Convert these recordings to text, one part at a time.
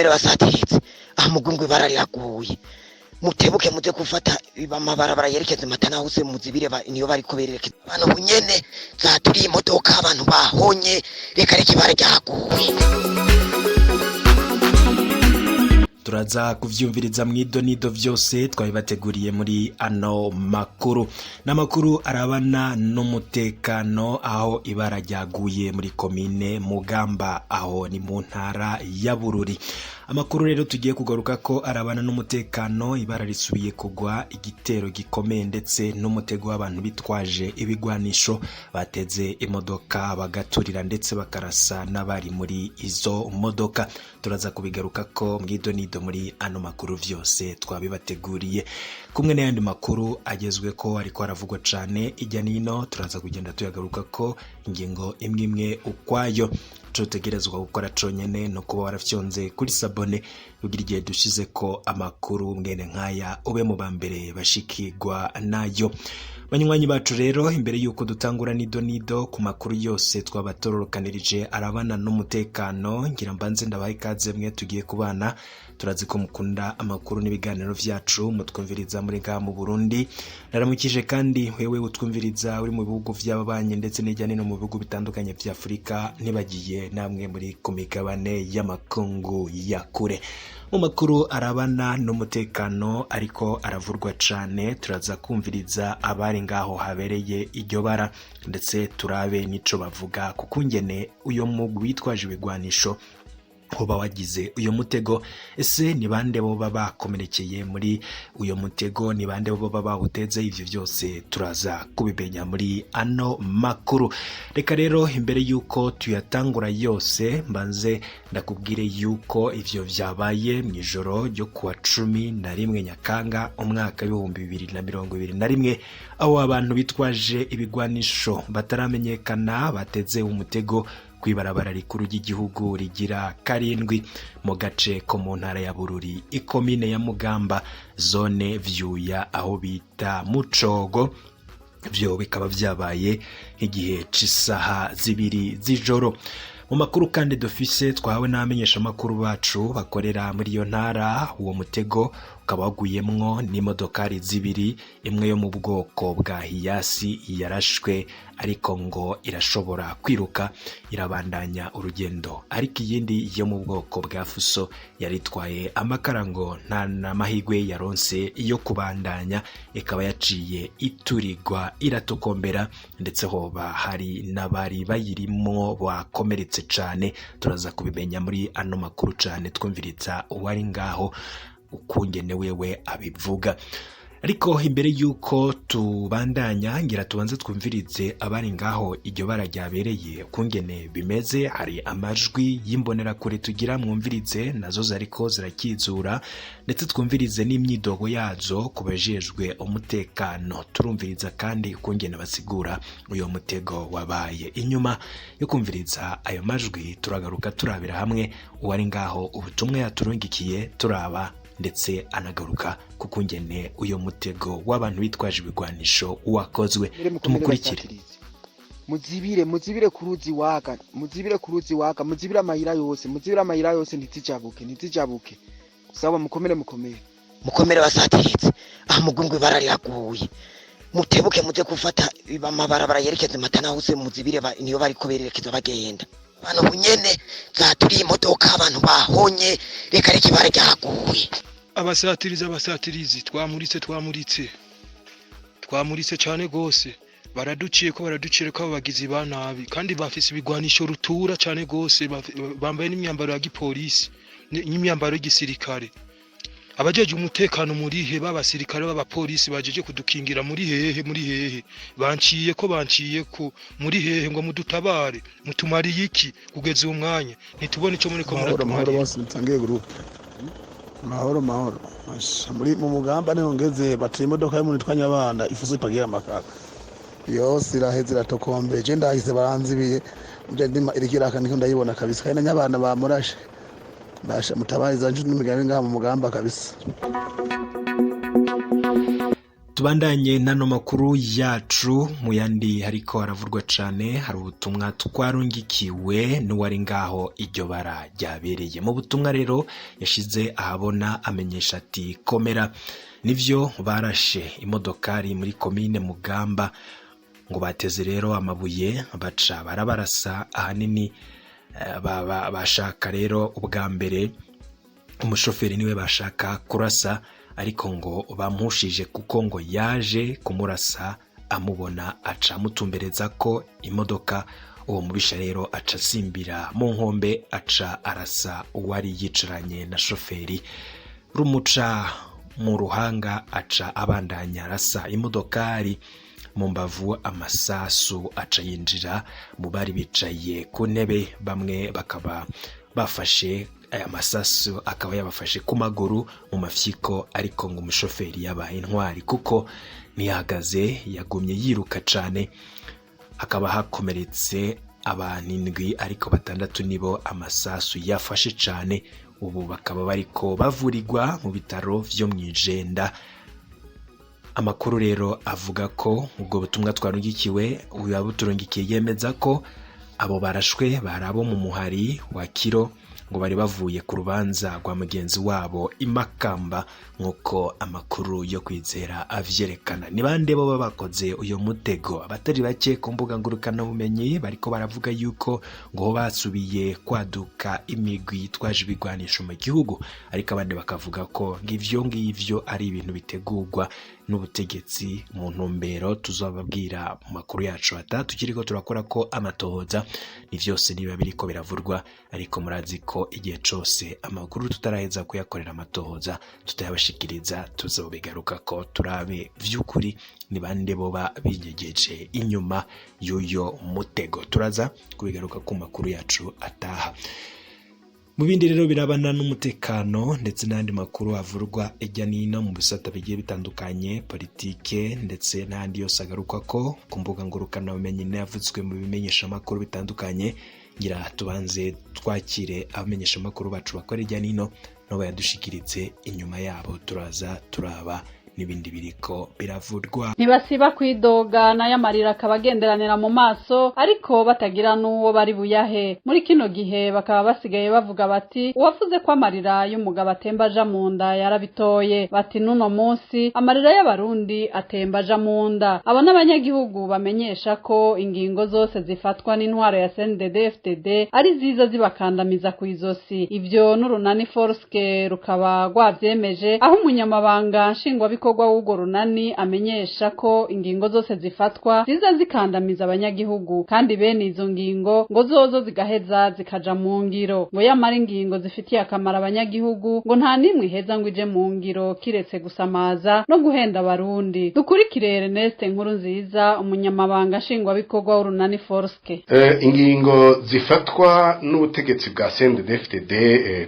Mukomere basatiritse aha mugungu ibara riraguye, mutebuke muze gufata amabarabara yerekeza Matana hose muzibire niyo bariko bererekeza abantu bunyene zaturiye imodoka, abantu bahonye. Reka reka, ibara ryaguye. Turaza kuvyumviriza mw'ido nido, vyose twabibateguriye muri ano makuru. N'amakuru arabana n'umutekano, aho ibara ryaguye muri komine Mugamba, aho ni mu ntara ya Bururi. Amakuru rero tugiye kugaruka ko arabana n'umutekano: ibara risubiye kugwa, igitero gikomeye ndetse n'umutego w'abantu bitwaje ibigwanisho bateze imodoka bagaturira ndetse bakarasa n'abari muri izo modoka. Turaza kubigaruka ko mw'ido nido muri ano makuru, vyose twabibateguriye kumwe n'ayandi makuru agezwe ko ariko aravugwa cane ijya nino. Turaza kugenda tuyagaruka ko ingingo imwe imwe ukwayo. Ico utegerezwa gukora conyene no kuba warafyonze kuri s'abonner, kugira igihe dushize ko amakuru mwene nkaya ube mu ba mbere bashikirwa nayo. Banywanyi bacu rero, imbere yuko dutangura nido nido ku makuru yose twabatororokanirije arabana n'umutekano, ngira mbanze ndabaha ikaze mwe tugiye kubana. Turazi ko mukunda amakuru n'ibiganiro vyacu, mutwumviriza muri ngaha mu Burundi. Naramukije kandi wewe utwumviriza uri mu bihugu vy'ababanyi ndetse n'ijya nino mu bihugu bitandukanye vya Afurika, ntibagiye namwe muri ku migabane y'amakungu ya kure. Mu makuru arabana n'umutekano ariko aravurwa cane, turaza kumviriza abari ngaho habereye iryo bara, ndetse turabe n'ico bavuga ku kungene uyo mugwi witwaje ibigwanisho hoba wagize uyo mutego. Ese ni bande boba bakomerekeye muri uyo mutego? Ni bande boba bawuteze? Ivyo vyose turaza kubimenya muri ano makuru. Reka rero imbere yuko tuyatangura yose, mbanze ndakubwire yuko ivyo vyabaye mu ijoro ryo kuwa 11 Nyakanga umwaka w'2021, aho abantu bitwaje ibigwanisho bataramenyekana bateze umutego kw'ibarabara rikuru ry'igihugu rigira karindwi mu gace ko mu ntara ya Bururi, ikomine ya Mugamba, zone Vyuya, aho bita Mucogo. Vyo bikaba vyabaye nk'igihe c'isaha 2 z'ijoro. Mu makuru kandi dufise twahawe n'abamenyeshamakuru bacu bakorera muri iyo ntara, uwo mutego ukaba waguyemwo n'imodokari zibiri, imwe yo mu bwoko bwa Hiace yarashwe ariko ngo irashobora kwiruka irabandanya urugendo, ariko iyindi yo mu bwoko bwa Fuso yari itwaye amakara ngo nta n'amahirwe yaronse yo kubandanya, ikaba yaciye iturigwa iratokombera, ndetse hoba hari n'abari bayirimwo bakomeretse cane. Turaza kubimenya muri ano makuru cane, twumviriza uwari ngaho ukungene wewe abivuga. Ariko imbere y'uko tubandanya, ngira tubanze twumvirize abari ngaho iryo bara ryabereye ukungene bimeze. Hari amajwi y'imbonerakure tugira mwumvirize, nazo zariko zirakizura, ndetse twumvirize n'imyidogo yazo ku bajejwe umutekano. Turumviriza kandi ukungene basigura uyo mutego wabaye. Inyuma yo kumviriza ayo majwi, turagaruka turabira hamwe uwari ngaho ubutumwa yaturungikiye, turaba ndetse anagaruka ku kungene uyo mutego w'abantu bitwaje ibigwanisho wakozwe. Mbere mukomere. Tumukurikire. Basatirizi, muzibire, muzibire ku ruzi waga, muzibire ku ruzi waga, muzibire amayira yose, muzibire amayira yose, ntizijabuke, ntizijabuke. Sawa, mukomere, mukomere. Mukomere basatiritse aha mugungu ibara riraguye, mutebuke muze gufata amabarabara yerekeza Matana hose muzibire niyo bariko bererekeza bagenda abantu bunyene zaturiye imodoka, abantu bahonye. Reka reka, ibara ryaguye. Abasatirizi, abasatirizi, twamuritse, twamuritse, twamuritse cyane gose. Baraduciye ko, baraduciye ko abo bagizi ba nabi, kandi bafise ibigwanisho rutura cyane gose, bambaye n'imyambaro ya gipolisi n'imyambaro y'igisirikare. Abajeje umutekano muri he? B'abasirikare, b'abapolisi bajeje kudukingira muri hehe? Muri hehe? Banciye ko, banciye ko, muri hehe ngo mudutabare? Mutumariye iki kugeza uyu mwanya? Ntitubone ico muriko Mahoro, mahoro. muratumarira. Bose mutangiye groupe, mahoro, mahoro. Asha, muri mu Mugamba niho ngeze, batira imodoka y'umuntu yitwa Nyabanda, ifuso ipakiye amakara yose, iraheze iratokombeje. Ndahise baranzibiye nje ndima iriko iraka, niko ndayibona kabisa. Kandi na Nyabanda bamurashe. Basha, mutabariza nje n'imigambi ngaha mu Mugamba kabisa. Tubandanye n'ano makuru yacu. Mu yandi hariko haravurwa cane, hari ubutumwa twarungikiwe n'uwari ngaho iryo bara ryabereye. Mu butumwa rero yashize ahabona, amenyesha ati: "Komera, nivyo, barashe imodokari muri komine Mugamba, ngo bateze rero amabuye baca barabarasa. Ahanini bashaka rero ubwa mbere umushoferi, niwe bashaka kurasa, ariko ngo bamushije kuko ngo yaje kumurasa amubona, aca amutumbereza ko imodoka. Uwo mubisha rero aca asimbira mu nkombe, aca arasa uwari yicaranye na shoferi, rumuca mu ruhanga, aca abandanya arasa imodokari mu mbavu. Amasasu aca yinjira mu bari bicaye ku ntebe, bamwe bakaba bafashe aya masasu, akaba yabafashe ku maguru, mu mafyiko. Ariko ngo umushoferi yabaye intwari kuko ntiyahagaze, yagumye yiruka cane. Hakaba hakomeretse abantu 7, ariko 6 nibo amasasu yafashe cane. Ubu bakaba bariko bavurirwa mu bitaro vyo mw'Ijenda." Amakuru rero avuga ko ubwo butumwa twarungikiwe, uyabuturungikiye yemeza ko abo barashwe bari abo mu muhari wa Kiro, ngo bari bavuye ku rubanza rwa mugenzi wabo Imakamba, nk'uko amakuru yo kwizera avyerekana. Ni bande bo bakoze uyo mutego? Abatari bake ku mbuga ngurukanabumenyi bariko baravuga yuko ngo basubiye kwaduka imigwi yitwaje ibigwanisho mu gihugu, ariko abandi bakavuga ko ng'ivyo ngivyo ari ibintu bitegurwa n'ubutegetsi mu ntumbero tuzababwira mu makuru yacu atatu. Kiriko turakora ko amatohoza, ni vyose niba biriko biravurwa, ariko murazi ko igihe cose amakuru tutaraheza kuyakorera amatohoza tutayabashikiriza. Tuzobigaruka ko turabe vy'ukuri ni bande boba binyegeje inyuma y'uyo mutego. Turaza kubigaruka ku makuru yacu ataha. Mu bindi rero birabana n'umutekano ndetse n'andi makuru avurwa ijya n'ino mu bisata bigiye bitandukanye, politike ndetse n'andi yose agaruka ko ku mbuga ngurukanabumenyi n'ayavuzwe mu bimenyeshamakuru bitandukanye, ngira tubanze twakire abamenyeshamakuru bacu bakora ijya n'ino nabo bayadushikiritse. Inyuma yabo turaza turaba n'ibindi biriko biravurwa. Ntibasiba kwidoga, n'ayamarira akaba agenderanira mu maso, ariko batagira n'uwo bari buyahe. Muri kino gihe bakaba basigaye bavuga bati: "Uwavuze ko amarira y'umugabo atemba aja mu nda yarabitoye." Bati: "N'uno munsi amarira y'Abarundi atemba aja mu nda." Abo n'abanyagihugu bamenyesha ko ingingo zose zifatwa n'intwaro ya CNDD-FDD ari ziza zibakandamiza ku izosi. Ivyo n'urunani Forske rukaba rwavyemeje, aho umunyamabanga nshingwabikorwa w'urwo runani amenyesha ko ingingo zose zifatwa ziza zikandamiza abanyagihugu, kandi bene izo ngingo ngo zozo zigaheza zikaja mu ngiro. Ngo yamara ingingo zifitiye akamaro abanyagihugu ngo nta n'imwe iheza ngo ije mu ngiro, kiretse gusamaza no guhenda Abarundi. Dukurikire Ernest Nkurunziza, umunyamabanga nshingwabikorwa w'urunani Forske. Ingingo zifatwa n'ubutegetsi bwa CNDD-FDD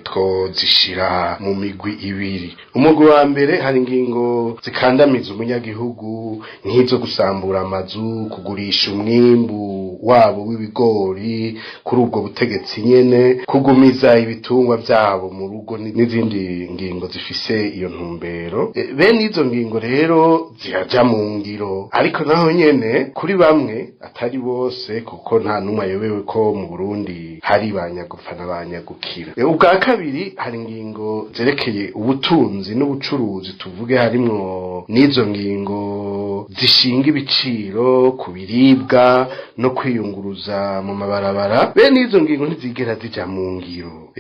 twozishira mu migwi ibiri. Umugwi wa mbere, hari ingingo zikandamiza umunyagihugu, nk'izo gusambura amazu, kugurisha umwimbu wabo w'ibigori kuri ubwo butegetsi nyene, kugumiza ibitungwa vyabo mu rugo, n'izindi ngingo zifise iyo ntumbero. Bene izo ngingo rero ziraja mu ngiro, ariko naho nyene kuri bamwe, atari bose, kuko nta n'umwe ayobewe ko mu Burundi hari ba nyagupfa na ba nyagukira. Ubwa kabiri, hari ingingo zerekeye ubutunzi n'ubucuruzi, tuvuge harimwo n'izo ngingo zishinga ibiciro ku biribwa no kwiyunguruza mu mabarabara. Bene izo ngingo ntizigera zija mu ngiro.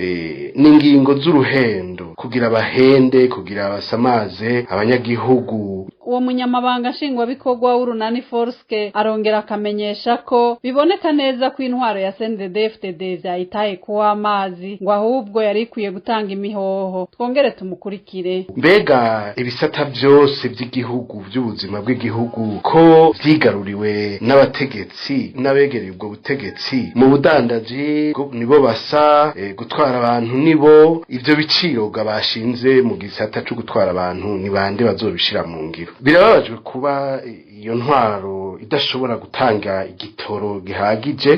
Ni ingingo z'uruhendo kugira bahende, kugira basamaze abanyagihugu. Uwo munyamabanga nshingwabikorwa w'urunani Forske arongera akamenyesha ko biboneka neza ko intwaro ya CNDD-FDD vyayitaye kuwa amazi, ngo ahubwo yari ikwiye gutanga imihoho. Twongere tumukurikire. Mbega ibisata vyose by'igihugu, by'ubuzima bw'igihugu, ko vyigaruriwe n'abategetsi n'abegereye ubwo butegetsi? Mu budandaji nibo basa, gutwara abantu nibo. Ivyo biciro bashinze mu gisata co gutwara abantu, ni bande bazobishira mu ngiro? Birababajwe kuba iyo ntwaro idashobora gutanga igitoro gihagije,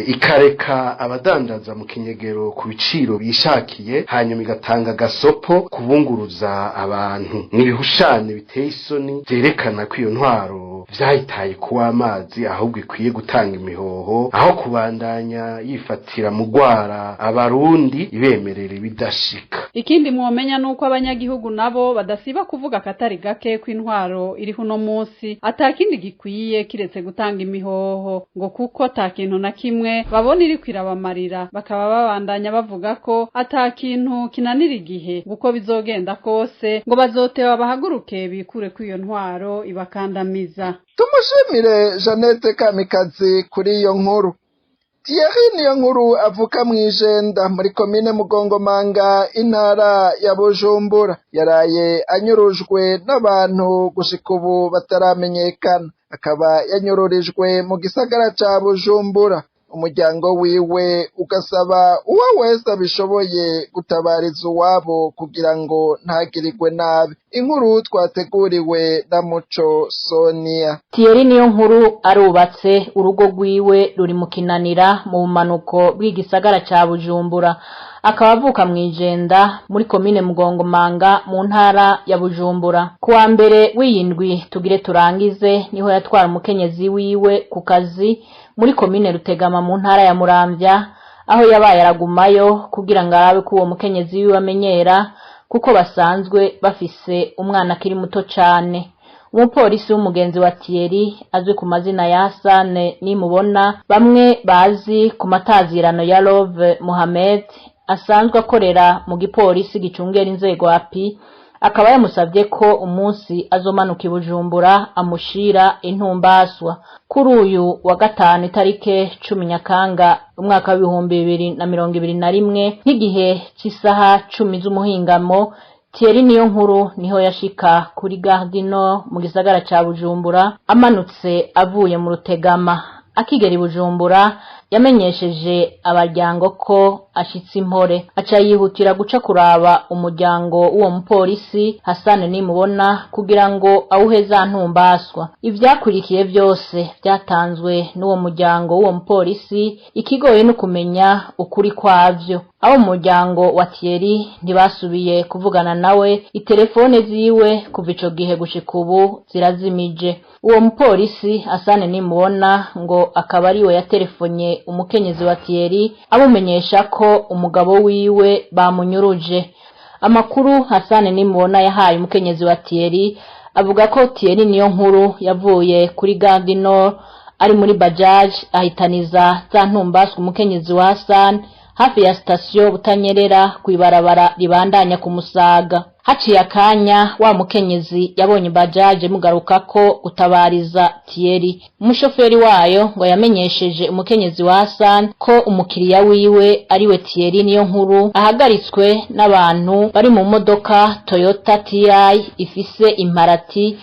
ikareka abadandaza mu kinyegero ku biciro bishakiye, hanyuma igatanga gasopo kubunguruza abantu. Nibihushanye. cane biteye isoni vyerekana ko iyo ntwaro vyahitaye kuwa amazi, ahubwo ikwiye gutanga imihoho aho kubandanya yifatira mu gwara abarundi ibemerera ibidashika. Ikindi mwomenya nuko abanyagihugu nabo badasiba kuvuga akatari gake ko intwaro iriho uno munsi atakindi gikwiye kiretse gutanga imihoho, ngo kuko ata kintu na kimwe babona iriko irabamarira. Bakaba babandanya bavuga ko ata kintu kinanira igihe, ngo uko bizogenda kose ngo bazoteba bahaguruke bikure ko iyo ntwaro ibakandamiza. Tumushimire Jeannette Kamikazi kuri iyo nkuru. Thierry niyo nkuru avuka mw'Ijenda muri komine Mugongomanga, intara ya Bujumbura, yaraye anyurujwe n'abantu gushika ubu bataramenyekana, akaba yanyururijwe mu gisagara ca Bujumbura. Umuryango wiwe ugasaba uwo wese abishoboye gutabariza uwabo kugira ngo ntagirirwe nabi. Inkuru twateguriwe na Muco Sonia. Thierry niyo nkuru arubatse, urugo rwiwe ruri mu Kinanira mu bumanuko bw'igisagara ca Bujumbura, akaba avuka mw'Ijenda muri komine Mugongomanga mu ntara ya Bujumbura. Kuwa mbere w'iyindwi tugire turangize niho yatwara umukenyezi wiwe ku kazi muri komine Rutegama mu ntara ya Muramvya, aho yabaye aragumayo kugira ngo arabe ko uwo mukenyezi wiwe amenyera, kuko basanzwe bafise umwana akiri muto cane. Umupolisi w'umugenzi wa Thierry azwi ku mazina ya Hasane Nimubona, bamwe bazi ku matazirano ya Love Mohamed, asanzwe akorera mu gipolisi gicungera inzego API, akaba yamusabye ko umunsi azomanuka i Bujumbura amushira intumbaswa. Kuri uyu wa gatanu itarike 10 Nyakanga umwaka wa 2021, nk'igihe c'isaha 10 z'umuhingamo, Thierry niyo nkuru niho yashika kuri Gare du Nord mu gisagara ca Bujumbura amanutse avuye mu Rutegama. Akigera i Bujumbura yamenyesheje abaryango ko ashitse impore, aca yihutira guca kuraba umuryango w'uwo mupolisi Hassan Nimubona kugira ngo awuhe za ntumbaswa. Ivyakurikiye byose byatanzwe n'uwo muryango w'uwo mupolisi, ikigoye no kumenya ukuri kwavyo. Abo mu muryango wa Thierry ntibasubiye kuvugana nawe, itelefone ziwe kuva ico gihe gushika ubu zirazimije. Uwo mupolisi Hassan Nimubona ngo akaba ariwe yatelefonye umukenyezi wa Thierry amumenyesha ko umugabo wiwe bamunyuruje. Amakuru Hassan Nimubona yahaye umukenyezi wa Thierry avuga ko Thierry niyo nkuru yavuye kuri Gare du Nord ari muri Bajaj, ahitaniza za ntumbaswa umukenyezi wa Hassan hafi ya sitasiyo Butanyerera kw'ibarabara ribandanya ku Musaga. Haciye akanya wa mukenyezi yabonye bajaje mugarukako gutabariza Thierry. Umushoferi wayo ngo yamenyesheje umukenyezi wa Hassan ko umukiriya wiwe ariwe Thierry niyo nkuru ahagaritswe n'abantu bari mu modoka Toyota TI ifise imparati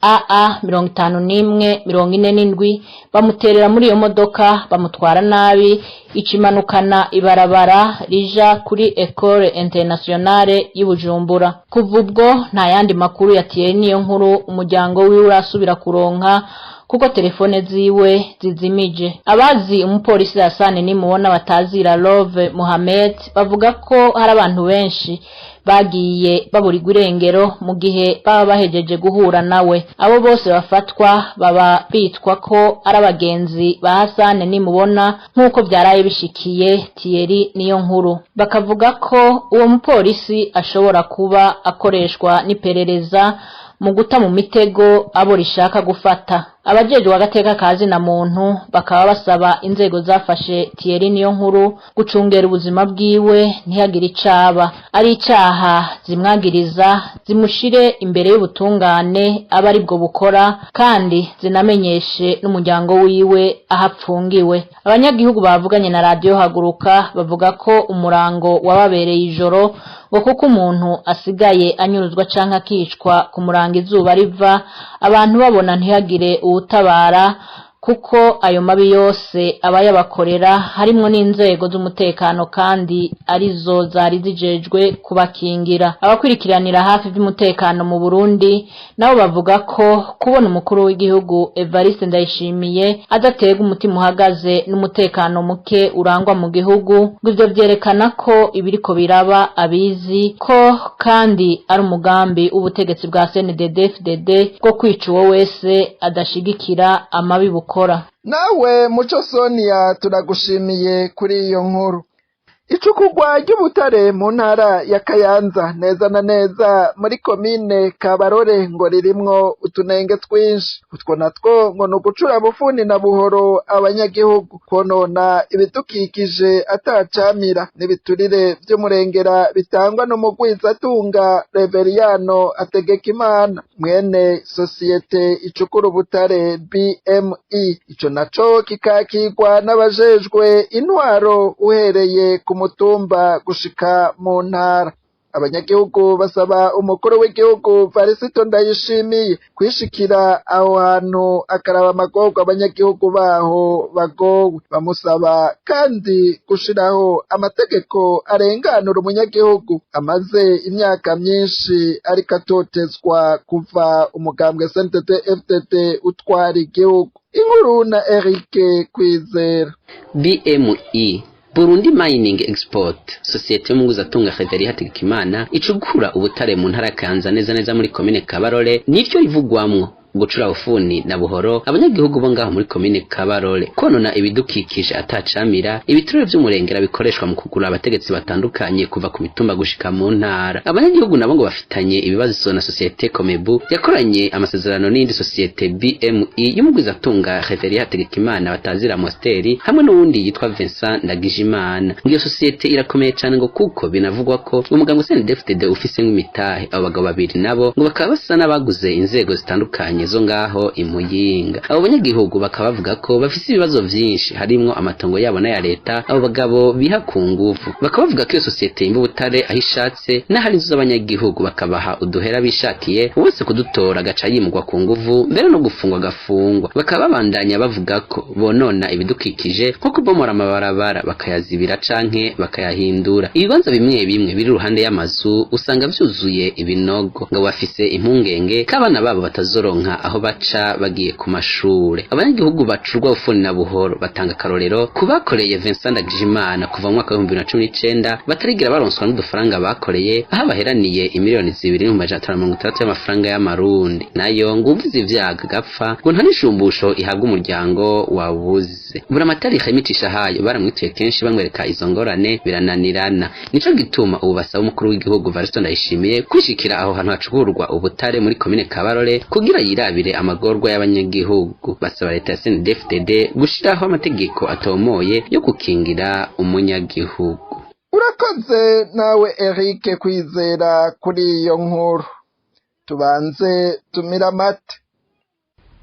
AA 5147, bamuterera muri iyo modoka bamutwara nabi, ikimanukana ibarabara rija kuri Ecole Internationale y'Ibujumbura. Kuva ubwo nta yandi makuru ya Thierry niyo nkuru umuryango wiwe urasubira kuronka, kuko telefone ziwe zizimije. Abazi umupolisi Hassan Nimubona batazira Love Mohamed bavuga ko hari abantu benshi bagiye baburirwa irengero mu gihe baba bahejeje guhura nawe. Abo bose bafatwa baba bitwa ko ari abagenzi ba Hassan Nimubona, nk'uko byaraye bishikiye Thierry niyo nkuru. Bakavuga ko uwo mupolisi ashobora kuba akoreshwa n'iperereza mu guta mu mitego abo rishaka gufata. Abajejwe agateka kazi na muntu bakaba basaba inzego zafashe Thierry niyo nkuru gucungera ubuzima bwiwe, ntihagire icaba ari icaha zimwagiriza zimushire imbere y'ubutungane aba aribwo bukora, kandi zinamenyeshe n'umuryango wiwe aho apfungiwe. Abanyagihugu bavuganye na Radio Haguruka bavuga ko umurango wababereye ijoro, ngo kuko umuntu asigaye anyuruzwa canke akicwa ku murango izuba riva, abantu babona, ntihagire uwutabara, Kuko ayo mabi yose abayabakorera harimwo n'inzego z'umutekano kandi arizo zari zijejwe kubakingira. Abakwirikiranira hafi vy'umutekano mu Burundi nabo bavuga ko kubona umukuru w'igihugu Evariste Ndayishimiye adaterwa umutima uhagaze n'umutekano muke urangwa mu gihugu, ngo ivyo vyerekana ko ibiriko biraba abizi ko kandi ari umugambi w'ubutegetsi bwa CNDD-FDD bwo kwica uwo wese adashigikira amabi bukora. Nawe Muco Sonia, turagushimiye kuri iyo nkuru. Icukurwa ry'ubutare mu ntara ya Kayanza, neza na neza muri komine Kabarore, ngo ririmwo utunenge twinshi. Utwo natwo ngo ni ugucura bufuni na buhoro abanyagihugu, konona ibidukikije atacamira, n'ibiturire vy'umurengera bitangwa n'umugwizatunga Reveriyano Hategekimana, mwene sosiyete icukura ubutare BME. Ico naco kikakirwa n'abajejwe intwaro uhereye ku mutumba gushika mu ntara. Abanyagihugu basaba umukuru w'igihugu Varisito Ndayishimiye kwishikira aho hantu akaraba amagorwa abanyagihugu baho bagowe. Bamusaba kandi gushiraho amategeko arenganura umunyagihugu amaze imyaka myinshi ariko atotezwa kuva umugambwe CNDD FDD utwara igihugu. Inkuru na Eric Kwizera. BME, Burundi Mining Export, sosiyete y'umuguzatunga Frederic Hategekimana icukura ubutare mu ntara ya Kayanza, neza neza muri komine Kabarore, nivyo rivugwamwo gucura ufuni na buhoro abanyagihugu bo ngaho muri komine Kabarore, konona ibidukikije atacamira, ibiturire vy'umurengera bikoreshwa mu kugura abategetsi batandukanye kuva ku mitumba gushika mu ntara. Abanyagihugu nabo ngo bafitanye ibibazo na sosiyete Komebu yakoranye amasezerano n'indi sosiyete BME y'umugwizatunga Reverie Hategekimana batazira Mosteri hamwe n'uwundi yitwa Vincent Ndagijimana. Ngo iyo sosiyete irakomeye cane, ngo kuko binavugwa ko umugambwe CNDD-FDD ufise nk'imitahe. Abo bagabo babiri nabo ngo bakaba basa n'abaguze inzego zitandukanye zo ngaho imuyinga. Abo banyagihugu bakaba bavuga ko bafise ibibazo vyinshi, harimwo amatongo yabo n'aya leta abo bagabo biha ku nguvu. Bakaba bavuga ko iyo sosiyete imba ubutare aho ishatse n'ahari inzu z'abanyagihugu, bakabaha uduhera bishakiye, wese kudutora agaca yimugwa ku nguvu, mbere no gufungwa agafungwa. Bakaba babandanya bavuga ko bonona ibidukikije nko kubomora amabarabara bakayazibira canke bakayahindura. Ibibanza bimwe bimwe biri iruhande y'amazu usanga vyuzuye ibinogo, ngo bafise impungenge ko abana babo batazoronka aho baca bagiye ku mashure. Abanyagihugu bacurwa ufuni na buhoro batanga akarorero ku bakoreye Vincent Ndagijimana kuva mu mwaka wa 2019 batarigira baronswa n'udufaranga bakoreye, aho baheraniye 2,560,000 y'amafaranga y'amarundi. Nayo ngo uvuze ivyago agapfa, ngo nta n'ishumbusho ihabwa umuryango wabuze. Buramatari Hemicisha hayo baramwituye kenshi bamwereka izo ngorane, birananirana. Nico gituma ubu basaba umukuru w'igihugu Variston Ndayishimiye kwishikira aho hantu hacukurwa ubutare muri komine Kabarore kugira yirabire amagorwa y'abanyagihugu. Basaba leta ya CNDD-FDD gushiraho amategeko atomoye yo gukingira umunyagihugu. Urakoze nawe Eric Kwizera kuri iyo nkuru. Tubanze tumira amate.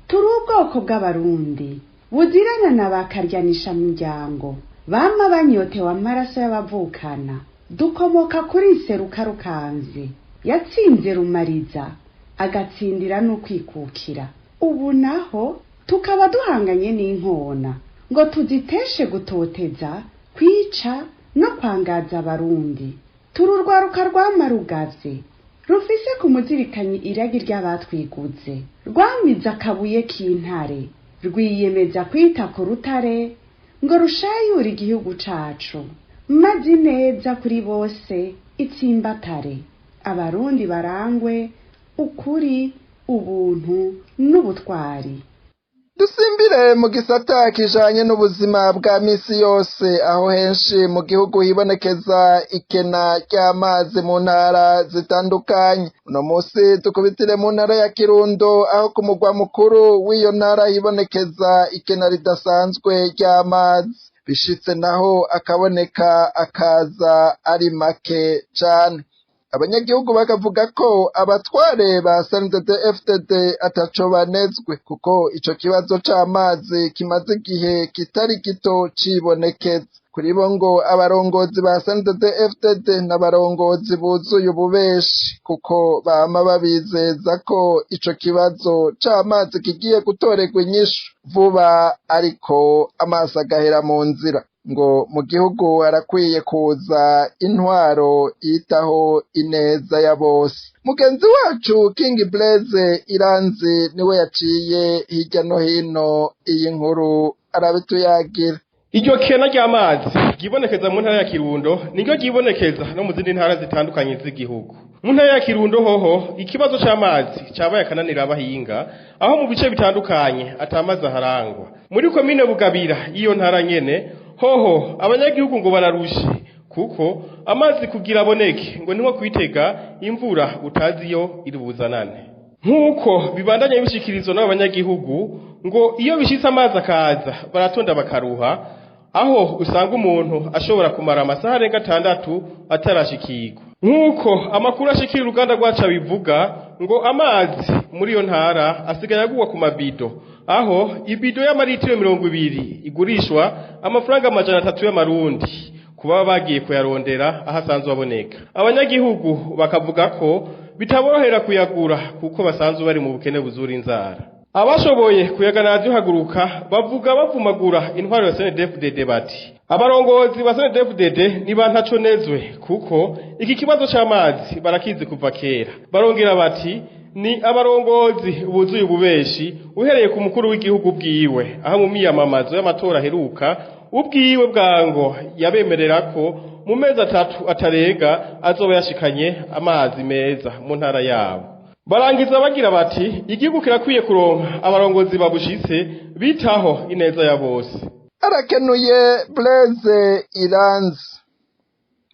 Turi ubwoko bw'Abarundi buzirana na ba karyanishamuryango bama banyotewe amaraso y'abavukana. Dukomoka kuri Nseruka-Rukanzi yatsinze Rumariza agatsindira n'ukwikukira. Ubu naho tukaba duhanganye n'inkona ngo tuziteshe gutoteza, kwica no kwangaza Abarundi. Turi urwaruka rwamarugavye rufise ku muzirikanyi iragi ry'abatwiguze, rwamize akabuye k'intare, rwiyemeza kwita ku rutare ngo rushayure igihugu cacu, maze ineza kuri bose itsimbatare, Abarundi barangwe ukuri, ubuntu n'ubutwari. Dusimbire mu gisata kijanye n'ubuzima bwa misi yose, aho henshi mu gihugu hibonekeza ikena ry'amazi mu ntara zitandukanye. Uno musi tukubitire mu ntara ya Kirundo, aho ku mugwa mukuru w'iyo ntara hibonekeza ikena ridasanzwe ry'amazi, bishitse naho akaboneka akaza ari make cane. Abanyagihugu bakavuga ko abatware ba CNDD FDD ataco banezwe, kuko ico kibazo c'amazi kimaze igihe kitari gito cibonekeza. Kuri bo ngo abarongozi ba CNDD-FDD n'abarongozi buzuye ububeshi, kuko bama babizeza ko ico kibazo c'amazi kigiye gutorerwa inyishu vuba, ariko amaso agahera mu nzira. Ngo mu gihugu harakwiye kuza intwaro yitaho ineza ya bose. Mugenzi wacu King Blaise Iranzi niwe yaciye hirya no hino iyi nkuru, arabituyagira. Iryo kena ry'amazi ryibonekeza mu ntara ya Kirundo niryo ryibonekeza no mu zindi ntara zitandukanye z'igihugu. Mu ntara ya Kirundo hoho ikibazo c'amazi cabaye akananira abahinga, aho mu bice bitandukanye atamazi aharangwa. Muri komine Bugabira y'iyo ntara nyene hoho abanyagihugu ngo bararushe, kuko amazi kugira aboneke ngo ni nko kwitega imvura utazi iyo iri buzanane. Nk'uko bibandanya bishikirizwa n'abanyagihugu, ngo iyo bishitse amazi akaza baratonda bakaruha, aho usanga umuntu ashobora kumara amasaha arenga 6 atarashikirwa. Nk'uko amakuru ashikira uruganda rwacu bivuga, ngo amazi muri iyo ntara asigaye agurwa ku mabido, aho ibido y'amaritiro 20 igurishwa amafaranga 300 y'amarundi ku baba bagiye kuyarondera aho asanzwe aboneka. Abanyagihugu bakavuga ko bitaborohera kuyagura kuko basanzwe bari mu bukene buzura inzara. Abashoboye kuyagana haguruka bavuga bavumagura intwaro ya CNDD-FDD, bati abarongozi ba CNDD-FDD niba ntaco nezwe, kuko iki kibazo c'amazi barakizi kuva kera. Barongera bati ni abarongozi buzuye ububeshi, uhereye ku mukuru w'igihugu bwiwe, aho mu miyamamazo y'amatora aheruka ubwiwe bwango yabemerera ko mu mezi 3 atarenga azoba yashikanye amazi meza mu ntara yabo. Barangiza bagira bati igihugu kirakwiye kuronka abarongozi babushitse bitaho ineza ya bose. Arakenuye Blaise Iranzi.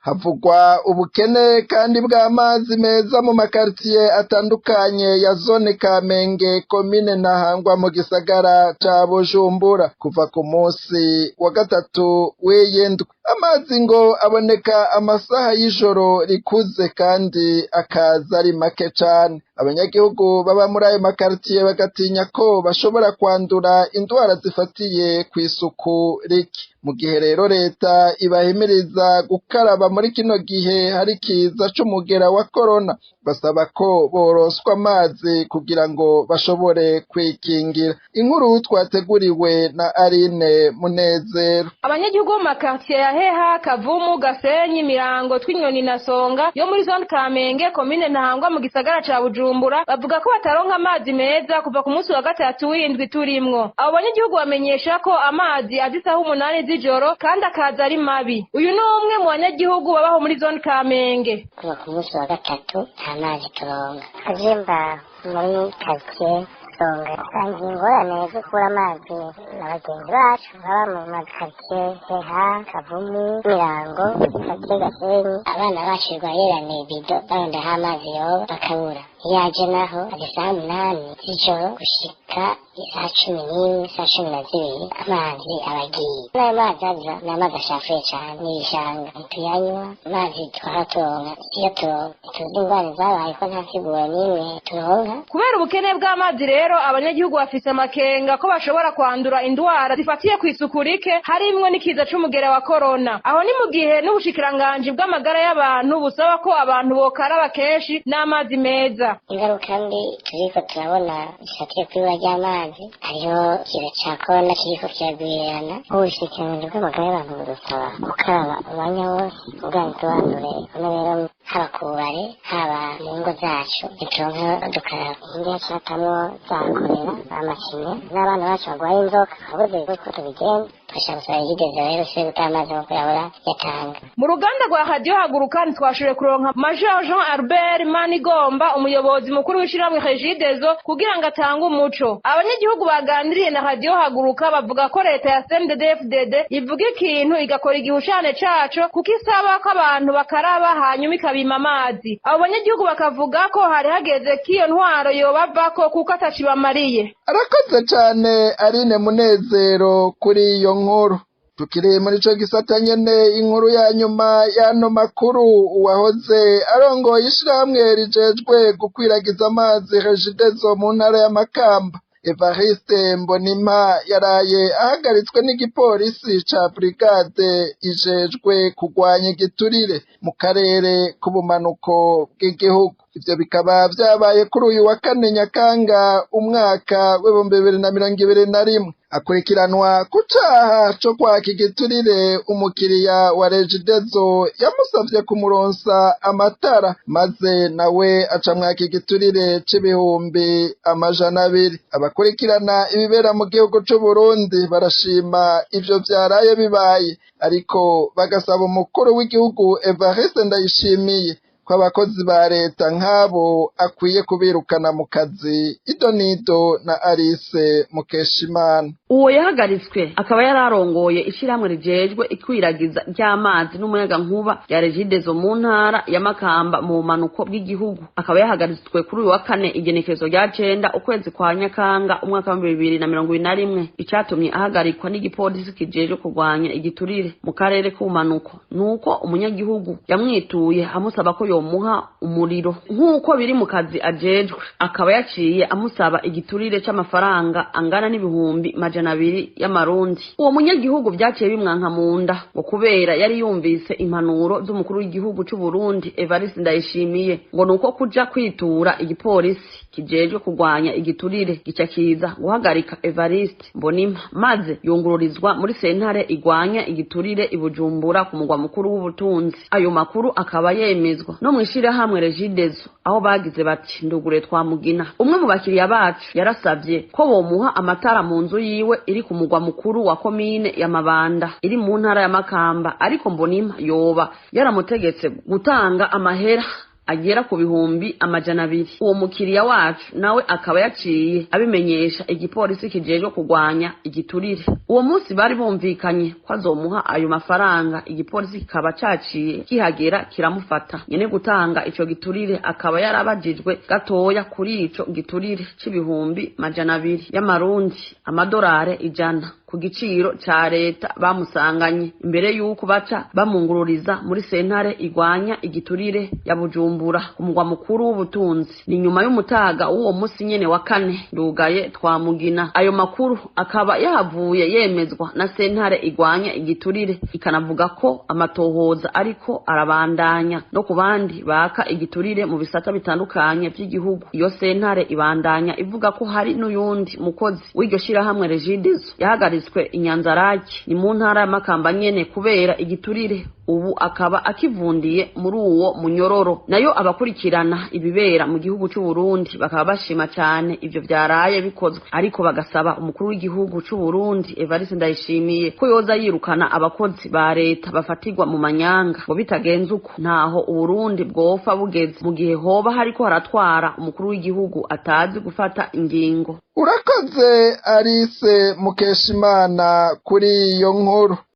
Havugwa ubukene kandi bw'amazi meza mu makartiye atandukanye ya zone Kamenge, komine Ntahangwa, mu gisagara ca Bujumbura, kuva ku munsi wa gatatu w'iyindwi. Amazi ngo aboneka amasaha y'ijoro rikuze kandi akaza ari make cane. Abanyagihugu baba muri ayo makartiye bagatinya ko bashobora kwandura indwara zifatiye kw'isuku rike. Mu gihe rero leta ibahimiriza gukaraba muri kino gihe hari ikiza c'umugera wa korona, basaba ko boroswa amazi kugira ngo bashobore kwikingira. Inkuru twateguriwe na Aline Munezero. Abanyagihugu bo mu makartiye ya Heha, Kavumu, Gasenyi, Mirango, Twinyoni na Songa yo muri zone Kamenge, komine Ntahangwa, mu gisagara ca Bujumbura, bavuga ko bataronka amazi meza kuva ku munsi wa gatatu w'indwi turimwo. Abo banyagihugu bamenyesha ko amazi aza isaha 8 z'ijoro kandi akaza ari mabi. Uyu ni umwe mu banyagihugu babaho muri zone Kamenge. Kuva ku munsi wa gatatu nta mazi turonka. Kajimba muri quartier Songa usanga ingorane zo kubura amazi na bagenzi bacu baba mu makartiye Heha, Kavumu, Mirango, quartier Gasenyi. Abana bacu bareraniye ibido barondaho amazi yoba bakabura. Iyo aje naho aza isaha 8 z'ijoro gushika isaha 11, isaha 12 amazi aba agiye. N'ayo mazi aza ni amazi ashafuye cane, ni ibishanga, ntituyanywa. Amazi twahora turonka siyo turonka, ntituzi ingwara zabaye ko nta siguro n'imwe turonka. Kubera ubukene bw'amazi rero, abanyagihugu bafise amakenga ko bashobora kwandura indwara zifatiye kw'isuku rike, harimwo n'ikiza c'umugera wa korona. Aho ni mu gihe n'ubushikiranganji bw'amagara y'abantu busaba ko abantu bokaraba kenshi n'amazi meza. Ingaruka mbi turiko turabona zifatiye kw'ibura ry'amazi, hariho ikiza ca korona kiriko kiragwirirana. Ubushikiranganji bw'amagara y'abantu budusaba gukaraba umwanya wose kugira ntitubandure. None rero haba ku bubare, haba mu ngo zacu, ntituronka dukaraba. Iyindi hacatamwo za korera, amacinya n'abana bacu barwaye inzoka, twabuze uko tubigenza. Turashaka gusaba Regideso rero se gutanga amazi nkuko yahora yatanga. Mu ruganda rwa radiyo Haguruka ntitwashoboye kuronka Major Jean Albert Manigomba, umuyobozi mukuru w'ishirahamwe Regideso, kugira ngo atange umuco. Abanyagihugu baganiriye na radiyo Haguruka bavuga ko leta ya CNDD-FDD ivuga ikintu igakora igihushane caco, kuko isaba ko abantu bakaraba hanyuma ikabima amazi. Abo banyagihugu bakavuga ko hari hageze ko iyo ntwaro yobavako kuko atacibamariye. Arakoze cane Aline Munezero kuri iyo nkuru. Tukiri muri ico gisata nyene, inkuru ya nyuma y'ano makuru: uwahoze arongoye ishirahamwe rijejwe gukwiragiza amazi Regideso mu ntara ya Makamba Evariste Mbonimpa yaraye ahagaritswe n'igipolisi ca brigade ijejwe kugwanya igiturire mu karere k'ubumanuko bw'igihugu. Ivyo bikaba vyabaye kuri uyu wa kane Nyakanga umwaka w'2021. Akurikiranwa ku caha co kwaka igiturire umukiriya wa Regideso yamusavye kumuronsa amatara, maze nawe aca mwaka igiturire c'200,000. Abakurikirana ibibera mu gihugu c'Uburundi barashima ivyo vyaraye bibaye, ariko bagasaba umukuru w'igihugu Evariste Ndayishimiye ko abakozi ba leta nk'abo akwiye kubirukana mu kazi. Idonido na Alice Mukeshimana. Uwo yahagaritswe akaba yararongoye ishyirahamwe rijejwe ikwiragiza ry'amazi n'umuyagankuba rya Regideso mu ntara ya Makamba mu bumanuko bw'igihugu. Akaba yahagaritswe kuri uyu wa kane, igenekerezo rya 9 ukwezi kwa Nyakanga umwaka wa 2021. Icatumye ahagarikwa n'igipolisi kijejwe kurwanya igiturire mu karere k'ubumanuko nuko umunyagihugu yamwituye amusaba ko yomuha umuriro nk'uko biri mu kazi ajejwe, akaba yaciye amusaba igiturire c'amafaranga angana n'200,000 y'amarundi. Uwo munyagihugu vyaciye bimwanka mu nda, ngo kubera yari yumvise impanuro z'umukuru w'igihugu c'u Burundi Evariste Ndayishimiye, ngo nuko kuja kwitura igipolisi kijejwe kurwanya igiturire, gica kiza guhagarika Evariste Mbonimpa, maze yungururizwa muri sentare igwanya igiturire i Bujumbura ku mugwa mukuru w'ubutunzi. Ayo makuru akaba yemezwa no mw'ishirahamwe Regideso, aho bagize bati: "Ndugure Twamugina, umwe mu bakiriya bacu yarasavye ko bomuha amatara mu nzu yiwe iri ku mugwa mukuru wa komine ya Mabanda iri mu ntara ya Makamba, ariko Mbonimpa yoba yaramutegetse gutanga amahera agera ku 200,000. Uwo mukiriya wacu nawe akaba yaciye abimenyesha igipolisi kijejwe kurwanya igiturire. Uwo munsi bari bumvikanye ko azomuha ayo mafaranga, igipolisi kikaba caciye kihagera kiramufata. Nyene gutanga ico giturire akaba yarabajijwe gatoya kuri ico giturire c'200,000 y'amarundi, amadorare 100 ku giciro ca leta, bamusanganye imbere y'uko baca bamungururiza muri sentare igwanya igiturire ya Bujumbura ku mugwa mukuru w'ubutunzi. Ni nyuma y'umutaga w'uwo musi nyene wa kane Ndugaye Twamugina." Ayo makuru akaba yahavuye yemezwa na sentare igwanya igiturire, ikanavuga ko amatohoza ariko arabandanya no ku bandi baka igiturire mu bisata bitandukanye vy'igihugu. Iyo sentare ibandanya ivuga ko hari n'uyundi mukozi w'iryo shirahamwe Regideso yahagaritswe i Nyanzarake, ni mu ntara ya Makamba nyene, kubera igiturire, ubu akaba akivundiye muri uwo munyororo. Nayo abakurikirana ibibera mu gihugu c'u Burundi bakaba bashima cyane ivyo vyaraye bikozwe, ariko bagasaba umukuru w'igihugu c'u Burundi Evariste Ndayishimiye ko yoza yirukana abakozi ba leta bafatirwa mu manyanga, ngo bitagenze uko ntaho Uburundi bwofa bugeze mu gihe hoba hariko haratwara umukuru w'igihugu atazi gufata ingingo. Urakoze Alice Mukeshimana kuri iyo nkuru.